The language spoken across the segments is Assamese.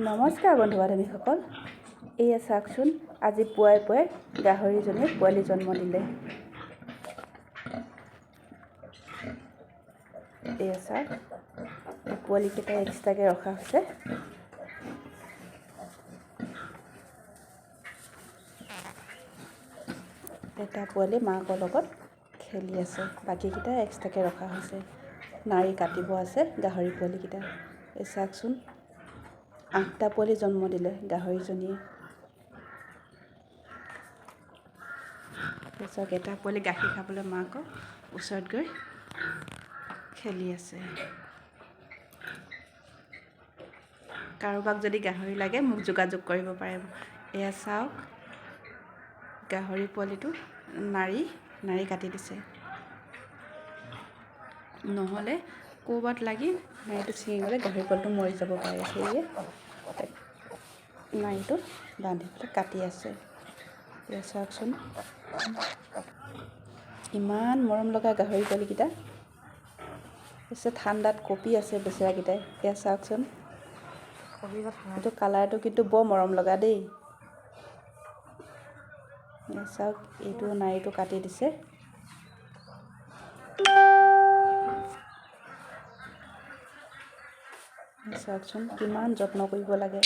নমস্কাৰ বন্ধু বান্ধৱীসকল, এয়া চাওকচোন, আজি পুৱাই পুৱাই গাহৰিজনীয়ে পোৱালি জন্ম দিলে। এয়া চাওক, পোৱালিকেইটা এক্সট্ৰাকৈ ৰখা হৈছে। এটা পোৱালি মাকৰ লগত খেলি আছে, বাকীকেইটা এক্সট্ৰাকৈ ৰখা হৈছে। নাড়ী কাটিব আছে গাহৰি পোৱালিকেইটা। এই চাওকচোন, 8টা পোৱালি জন্ম দিলে গাহৰিজনীয়ে। চাওক, এটা পোৱালি গাখীৰ খাবলৈ মাকৰ ওচৰত গৈ খেলি আছে। কাৰোবাক যদি গাহৰি লাগে মোক যোগাযোগ কৰিব পাৰে। এয়া চাওক, গাহৰি পোৱালিটো নাড়ী নাড়ী কাটি দিছে, নহ'লে ক'ৰবাত লাগি নাড়ীটো ছিঙি গ'লে গাহৰি পোৱালিটো মৰি যাব পাৰে। সেয়ে নাড়ীটো বান্ধি পেলাই কাটি আছে। এয়া চাওকচোন, ইমান মৰম লগা গাহৰি পোৱালিকেইটা। পিছে ঠাণ্ডাত কঁপি আছে বেচেৰাকেইটাই। এয়া চাওকচোন, এইটো কালাৰটো কিন্তু বৰ মৰম লগা দেই। এয়া চাওক, এইটো নাড়ীটো কাটি দিছে। চাওকচোন কিমান যত্ন কৰিব লাগে।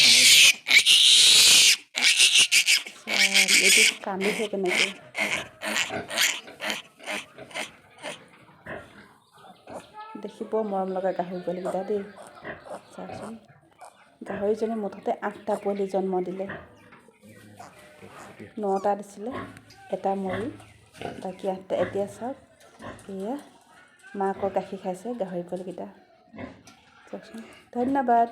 এইটো কান্দিছে কেনেকৈ। দেখিব মৰম লগা গাহৰি পোৱালিকেইটা দেই। চাওকচোন, গাহৰিজনী মুঠতে 8টা পোৱালি জন্ম দিলে। 9টা দিছিলে, এটা মৰিল, বাকী 8টা। এতিয়া চাওক, এয়া মাকৰ গাখীৰ খাইছে গাহৰি পোৱালিকেইটা। চাওকচোন, ধন্যবাদ।